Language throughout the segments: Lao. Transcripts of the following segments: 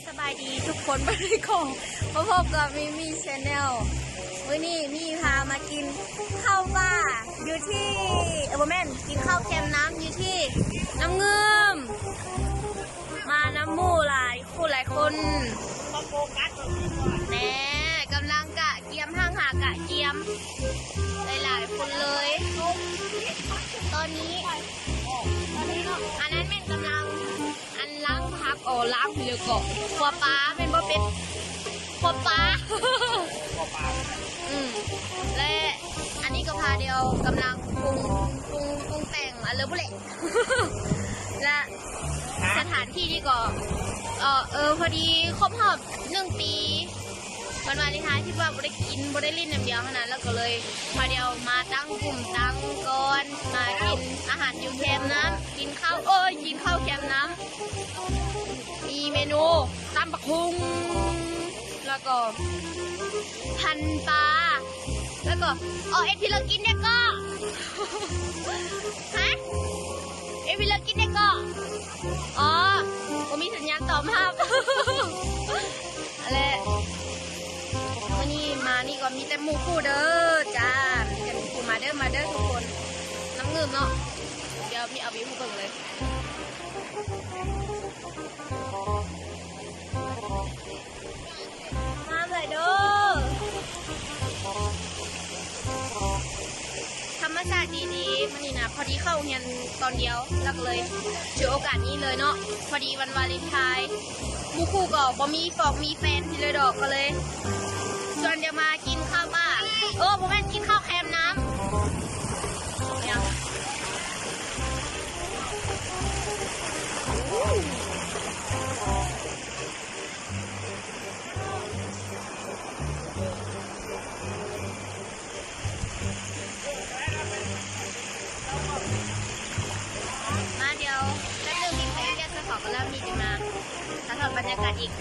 ສະບາຍດີທຸກຄົນ ມື້ນີ້ກໍມາພົບກັບມີມີແຊນແນວ. ມື້ນີ້ມີພາມາກິນເຂົ້າປ່າຢູ່ທີ່ ເອີ ບໍ່ແມ່ນ ກິນເຂົ້າແຄມນ້ຳຢູ່ທີ່ນ້ຳງື່ມ ມານຳໝູ່ຫຼາຍຄູ່ຫຼາຍຄົນ. ແນ່ ກຳລັງກະກຽມ ຫ້າງຫາກະກຽມ ຫຼາຍໆຄົນເລີຍ. ຕອນນີ້ ອັນນັ້ນແມ່ນກຳລັງ ອັນລ້າງຜັກ ອໍ ລ້າງ ເລີຍເກາະ ຄົວປາແມ່ນບໍ່ເປັດ ຄົວປາ ຄົວປາ. ອືມ ແລະ ອັນນີ້ກໍພາດຽວກຳລັງປຸງ ປຸງ ປຸງແຕ່ງອັນເລີຍພຸ້ນແຫຼະ ແລະ ສະຖານທີ່ນີ້ກໍ ເອີ ເອີ ພໍດີຄົບຮອບໜຶ່ງປີ ວັນວາເລນທາຍ ທີ່ວ່າບໍ່ໄດ້ກິນ ບໍ່ໄດ້ຫຼິ້ນນຳດຽວຫັ້ນນະ ແລ້ວກໍເລີຍພາດຽວມາຕັ້ງກຸ່ມຕັ້ງກ້ອນ ມາກິນອາຫານຢູ່ແຄມນ້ຳ ກິນເຂົ້າ ໂອ້ຍ ກິນເຂົ້າແຄມນ້ຳ. ມີເມນູຕຳບັກຫຸ່ງ ແລ້ວກໍພັນປາ ແລ້ວກໍ ອໍ ເອັດພິເລີກິນແດ່ເກາະ ຮະ ເອັດພິເລີກິນແດ່ເກາະ. ອໍ ບໍ່ມີສັນຍານຕອບຮັບ ແລະ ມື້ນີ້ມານີ້ກໍມີແຕ່ໝູ່ຄູ່ເດີຈ້າ ມີແຕ່ໝູ່ຄູ່ ມາເດີ ມາເດີທຸກຄົນ. ນ້ຳງື່ມເນາະ ດຽວມີເອົາວິວໃຫ້ເບິ່ງເລີຍ. ງາມຫຼາຍເດີ ທຳມະຊາດດີໆ. ມື້ນີ້ນະ ພໍດີເຂົ້າໂຮງຮຽນຕອນດຽວ ແລ້ວກໍເລີຍຖືໂອກາດນີ້ເລີຍເນາະ. ພໍດີວັນວາເລນທາຍ ໝູ່ຄູ່ກໍບໍ່ມີຟອກມີແຟນຊິເລີຍດອກ ກໍເລີຍຊວນດຽວມາກິນເຂົ້າປ່າ ເອີ ບໍ່ແມ່ນ ກິນເຂົ້າແຄມນ້ຳ. ມາ ດຽວແປັບໜຶ່ງ ມີໃຜເຮັດວຽກໃສ່ເຂົາກໍແລ້ວ ມີຈະມາຖ່າຍທອດບັນຍາກາດອີກ.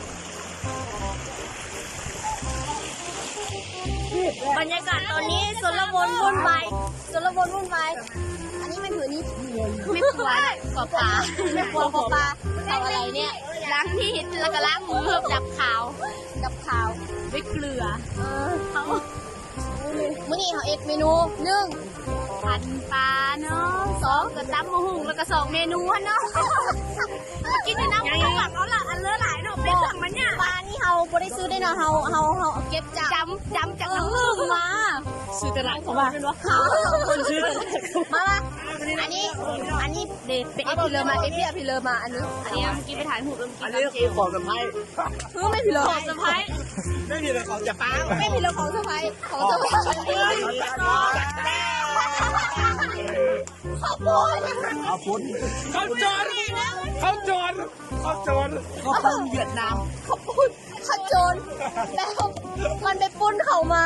ບັນຍາກາດຕອນນີ້ຊົນລະວົນວຸ່ນວາຍ ຊົນລະວົນວຸ່ນວາຍ. ອັນນີ້ແມ່ນຫື ນີ້ແມ່ຄົວ ຂົວປາ ແມ່ຄົວ ຂົວປາ. ເອົາອະໄລເນີ້ຍ ລ້າງມີດ ແລ້ວກໍລ້າງມື ດັບຄາວ ດັບຄາວດ້ວຍເກືອ. ເອີ ເຮົາ ມື້ນີ້ເຮົາເຮັດເມນູ ໜຶ່ງ ພັນປາເນາະ ສອງ ກໍຕຳບັກຫຸ່ງ ແລ້ວກໍສອງເມນູຫັ້ນເນາະ. ກິນຢູ່ນຳ ເອົາລະ ອັນເຫຼືອຫຼາຍເນາະ ເປັນຫຍັງມັນຍາກ. ປານີ້ເຮົາບໍ່ໄດ້ຊື້ເດ້ເນາະ ເຮົາ ເຮົາ ເຮົາເກັບຈາກ ຈຳ ຈຳຈາກນ້ຳເງິນມາ ຊື້ຕະຫຼາດເຂົາວ່າ ຊື້ຕະຫຼາດ. ມາ ມາ ອັນນີ້ ອັນນີ້ເດ ເປັນເອັດພິເລີມາ ເອັດພິເລີມາ. ອັນນີ້ ອັນນີ້ເມື່ອກີ້ໄປຖ່າຍຮູບ ອັນນີ້ຄືຂອງເຊີໄພຣ. ຄືແມ່ນພິເລີ ຂອງເຊີໄພຣ ແມ່ນພິເລີຂອງເຊີໄພຣ ແມ່ນພິເລີຂອງເຊີໄພຣ ຂອງເຊີໄພຣ. ເຂົ້າປຸ້ນ ເຂົ້າປຸ້ນ ເຂົ້າໂຈນ ເຂົ້າໂຈນ ເຂົ້າໂຈນ ເຂົ້າປຸ້ນຫວຽດນາມ ເຂົ້າປຸ້ນ ເຂົ້າໂຈນ. ແລ້ວມັນໄປປຸ້ນເຂົ້າມາ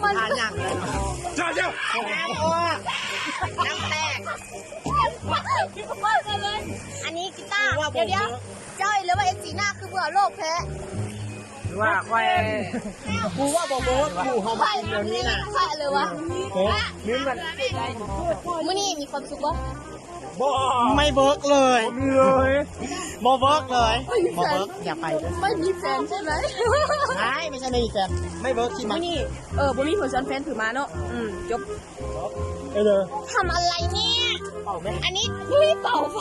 ມັນ ເຈົ້າ ເຈົ້າ ນ້ຳແຕກ. ອັນນີ້ກິຕາ ດຽວໆ ເຈົ້າ ຫຼືວ່າເອັນຈີໜ້າຄືເບື່ອໂລກແທ້ ຫຼືວ່າຂ້ອຍ ກູວ່າບໍ່ເວີກ ກູເຮົາມາກິນແນວນີ້ນະ ຂ້ອຍເລີຍວ່າ ເອີ ມື້ນີ້ມີຄວາມສຸກບໍ່? ບໍ່ ໄມ່ເວີກເລີຍ ບໍ່ມີເລີຍ ບໍ່ເວີກເລີຍ ບໍ່ມີແຟນ ບໍ່ເວີກ ຢ່າໄປເດີ ໄມ່ມີແຟນໃຊ່ໄໝ? ໄມ່ ໄມ່ໃຊ່ໄມ່ມີແຟນ ໄມ່ເວີກທີ່ມັນ ມື້ນີ້ ເອີ ບໍ່ມີຜູ້ຊວນແຟນຖືມາເນາະ. ອືມ ຈົບ. ເອີ ທຳອະໄລເນີ້ຍ? ເປົ່າໄໝ? ອັນນີ້ ອຸ້ຍ ເປົ່າໄຟ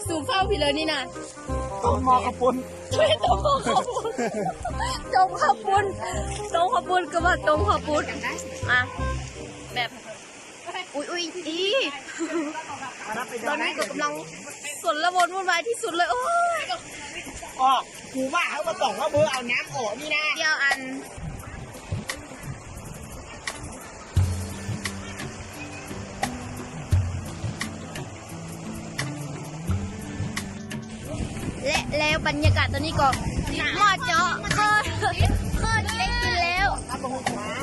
ສູບເຝົ້າພີເລີນີ້ນະ. ຕົ້ມໝໍ້ເຂົ້າປຸ້ນ ຕົ້ມໝໍ້ເຂົ້າປຸ້ນ ຕົ້ມເຂົ້າປຸ້ນ ຕົ້ມເຂົ້າປຸ້ນ ຄືວ່າຕົ້ມເຂົ້າປຸ້ນ. ອ່ະ ແບບ ອຸ້ຍ ອຸ້ຍ ອີ ຕອນນີ້ກໍກຳລັງຊົນລະວົນວຸ່ນວາຍທີ່ສຸດເລີຍ. ໂອ້ຍ ອອກ ກູວ່າເຮົາບໍ່ຕ້ອງມາເບິ່ງເອົານ້ຳອອກນີ້ນະ ດຽວອັນ ແລະແລ້ວບັນຍາກາດຕອນນີ້ກໍເໝາະເຈາະ ເຄີຍ ເຄີຍກິນແລ້ວ.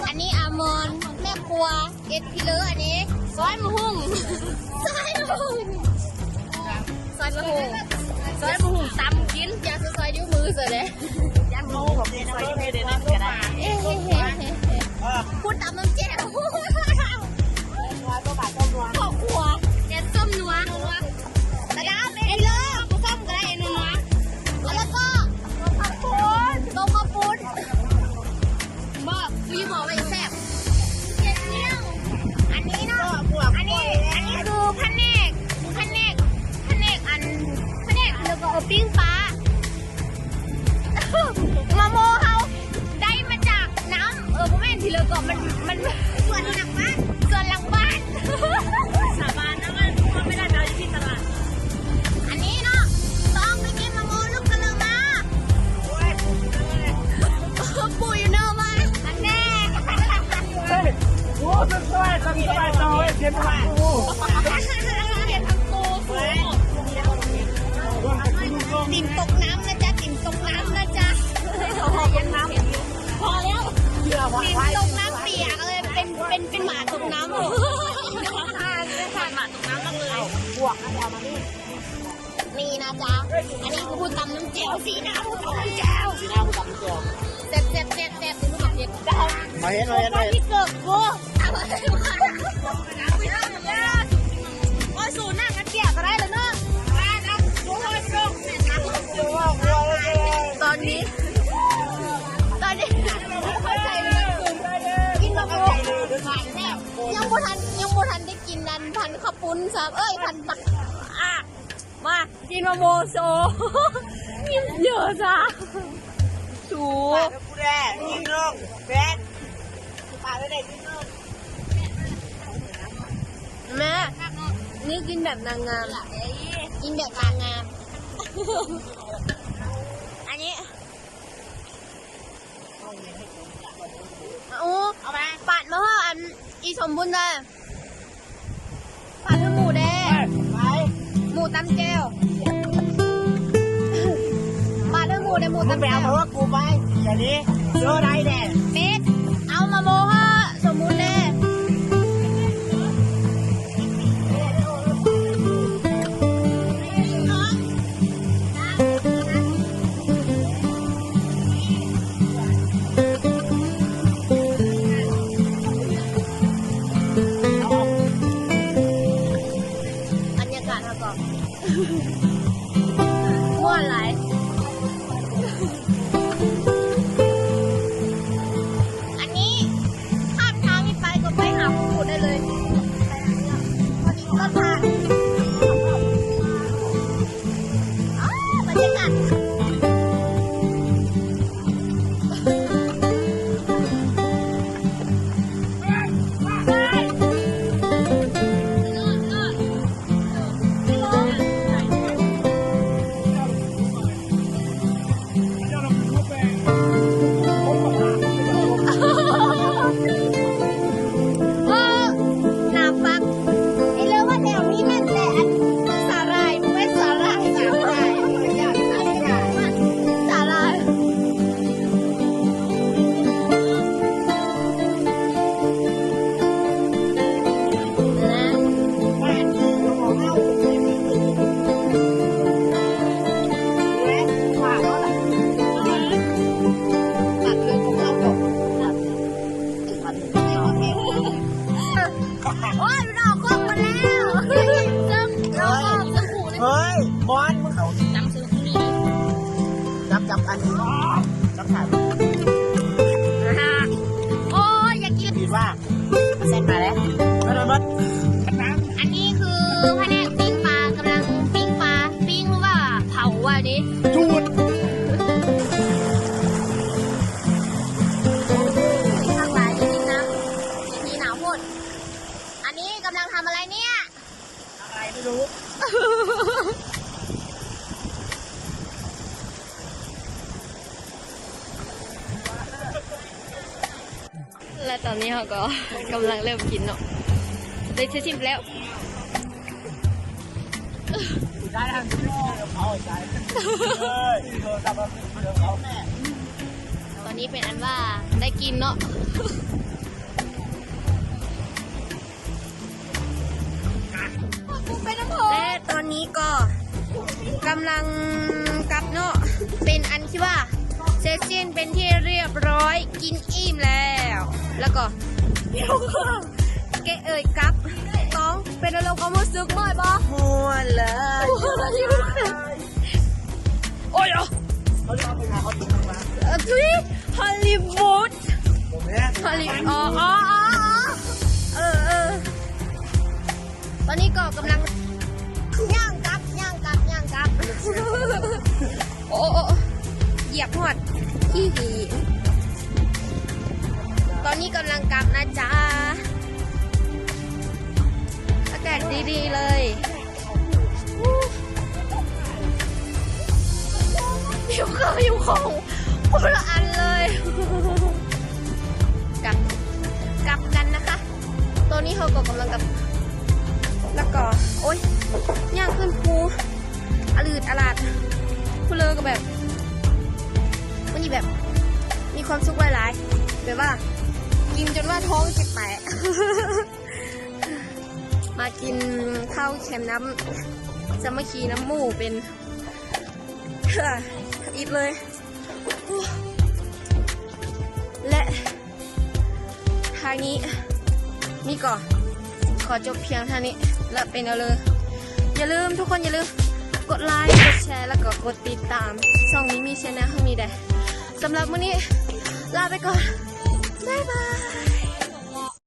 ອັນນີ້ອາມອນ ແມ່ຄົວ ເອັດພີເລີ ອັນນີ້ ຊອຍໝາກຫຸ່ງ ຊອຍໝາກຫຸ່ງ ຊອຍໝາກຫຸ່ງ ຊອຍໝາກຫຸ່ງຕຳກິນ ຢ່າຊອຍໆ ນິ້ວມືຊະເດ້ ຢ້ານໝູແບບຊອຍຢູ່ໃນນັ້ນກໍໄດ້. ເອີ ເອີ ເອີ ເອີ ເອີ ພູດຕຳນ້ຳແຈ່ວ ຄອບຄົວ ແກງສົ້ມນົວ ຕາດາວ ເອັດພີເລີ ບໍ່ສົ້ມກໍໄດ້ ເອັດນົວໆ ແລ້ວກໍ ປີ້ງປາ ມາໂມເຮົາໄດ້ມາຈາກນ້ຳ ເອີ ບໍ່ແມ່ນ ທີ່ເລີກອກ ມັນ ມັນສວນຫຼັງບ້ານ ສວນຫຼັງບ້ານ ສາບານນະວ່າເຮົາໄມ່ໄດ້ໄປເອົາຢູ່ທີ່ຕະຫຼາດ. ອັນນີ້ເນາະ ຕ້ອງໄປເກັບມາໂມລູກກະເລີມາ ໂອ້ຍ ປູຢູ່ເນີມາ ອັນແນ່ ໂອ້ຍ ສະບາຍ ສະບາຍ ສະບາຍ ເຢັນ ເຢັນທັງໂຕ ຕີນຕົກນ້ຳນະຈ໊ະ ຕີນຕົກນ້ຳນະຈ໊ະ ເຂົາເວົ້າຕົກນ້ຳ ພໍແລ້ວ ຕີນຕົກນ້ຳປຽກເລີຍ ເປັນ ເປັນ ເປັນໝາຕົກນ້ຳ ໝາຕົກນ້ຳເລີຍ. ນີ້ນະຈ໊ະ ອັນນີ້ຄືຜູ້ຕຳນ້ຳແຈ່ວ ສີໜ້າຜູ້ຕຳນ້ຳແຈ່ວ ສີໜ້າຜູ້ຕຳນ້ຳແຈ່ວ ແຊບ ແຊບ ແຊບ ແຊບ ເປັນລູກເຫັດ ມາເຫັນ ມາເຫັນ ມາເຫັນ ໂອ້ຍ ສູນັ່ງກັນເກຍກະໄດ້ລະເນາະ ຕອນນີ້ ຕອນນີ້ ກິນມາໂມ ຍັງບໍ່ທັນ ຍັງບໍ່ທັນໄດ້ກິນອັນພັນເຂົ້າປຸ້ນຊ້ຳ ເອີຍ ພັນ ອາ ມາກິນມາໂມໂຊ ກິນເຍອະຊະ ສູ ປາດເດີກູແດ່ ກິນລົງແຟນ ປາດເດີກິນລົງ ແມ່ ນີ້ກິນແບບນາງງາມ ກິນແບບນາງງາມ ອັນນີ້ ໂອ້ ເອົາມາ ປາດມາເຮີ້ອ ອັນ ອີສົມບຸນເດີ ປາດເຮີ້ອໝູແດ່ ໄປ ໝູຕຳແຈ່ວ ປາດເຮີ້ອໝູແດ່ ໝູຕຳແຈ່ວ ມຶງໄປເອົາມາເຮີ້ອກູໄປ ດຽວນີ້ ໂຊໄດ້ແດ່ ເປັດ ເອົາມາໂມເຮີ້ອສົມບຸນແດ່. ບັນຍາກາດເຮົາກໍມ່ວນຫຼາຍ. ອັນນີ້ຂ້າມທາງນີ້ໄປກໍໄປຫາພູໄດ້ເລີຍ ພໍດີກໍທາງ ອ້າ ບັນຍາກາດ. ເອີ ໜ້າປັກ ອີເລີວ່າແຖວນີ້ແມ່ນແຕ່ອັນສາຫຼ່າຍ ບໍ່ແມ່ນສາຫຼ່າຍ ສາຫຼ່າຍ ສາຫຼ່າຍ. ໂອ້ຍ ມັນອອກກ້ອງໝົດແລ້ວ ເຊິ່ງ ເຮີ້ຍ ເຮີ້ຍ ມອນ ມຶງເຂົ້າ ຈັບ ຈັບອັນນີ້ ຈັບຂາ ໂອ້ຍ ຢາກກິນ ດີວ່າ ເຊັດມາແລ້ວ ມາໂດນໝົດ ອັນນີ້ຄືພະແນກປີ້ງປາ ກຳລັງປີ້ງປາ ປີ້ງ ຫຼືວ່າເຜົາວ່າເດ ຈູດ ຄັກຫຼາຍ ໄດ້ກິນນ້ຳ ເວທີໜາວໂພດ. ອັນນີ້ກຳລັງທຳອະໄລເນຍ? ອະໄລໄມ່ຮູ້ ແລະຕອນນີ້ເຮົາກໍກຳລັງເລີ່ມກິນເນາະ ໄດ້ຊິມແລ້ວ. ຕອນນີ້ເປັນອັນວ່າໄດ້ກິນເນາະ ແລະຕອນນີ້ກໍກຳລັງກັບເນາະ ເປັນອັນທີ່ວ່າເສັດສິ້ນເປັນທີ່ຮຽບຮ້ອຍ ກິນອີ່ມແລ້ວ ແລ້ວກໍ ເກະເອີຍກັບ ຕ້ອງເປັນອາລົມຄວາມຮູ້ສຶກ ມ່ວນບໍ່? ມ່ວນເລີຍ ໂອ້ຍ ເອີ ທຸຍ ຮອລລີວູດ ບໍ່ແມ່ນ ຮອລລີ ອໍ ອໍ ອໍ ເອີ ເອີ ຕອນນີ້ກໍກຳລັງຍ່າງກັບ ຍ່າງກັບ ຍ່າງກັບ. ໂອ້ ໂອ້ ໂອ້ ຢຽບຮອດຂີ້ຫີນ. ຕອນນີ້ກຳລັງກັບນະຈ໊ະ. ອາກາດດີໆເລີຍ. ຫິວເຂົ້າຫິວຂອງຄົນລະອັນເລີຍ. ກັບ ກັບກັນນະຄະ. ຕອນນີ້ເຮົາກໍກຳລັງກັບ ແລ້ວກໍ ໂອ້ຍ ຍ່າງຂຶ້ນພູ ອະລືດອະຫຼາດ. ຜູ້ເລີກໍແບບ ມື້ນີ້ແບບມີຄວາມສຸກຫຼາຍໆ ແບບວ່າກິນຈົນວ່າທ້ອງຊິແຕກ. ມາກິນເຂົ້າແຄມນ້ຳ ສາມັກຄີນ້ຳໝູ່ເປັນ ທຳອິດເລີຍ. ແລະ ທາງນີ້ ນີ້ກໍຂໍຈົບພຽງເທົ່ານີ້ ແລະ ເປັນເອົາເລີຍ. ຢ່າລືມ ທຸກຄົນຢ່າລືມກົດໄລ ກົດແຊ ແລ້ວກໍກົດຕິດຕາມຊ່ອງມີມີແຊນແນວເຮົານີ້ແດ່. ສຳລັບມື້ນີ້ລາໄປກ່ອນ ບາຍບາຍ.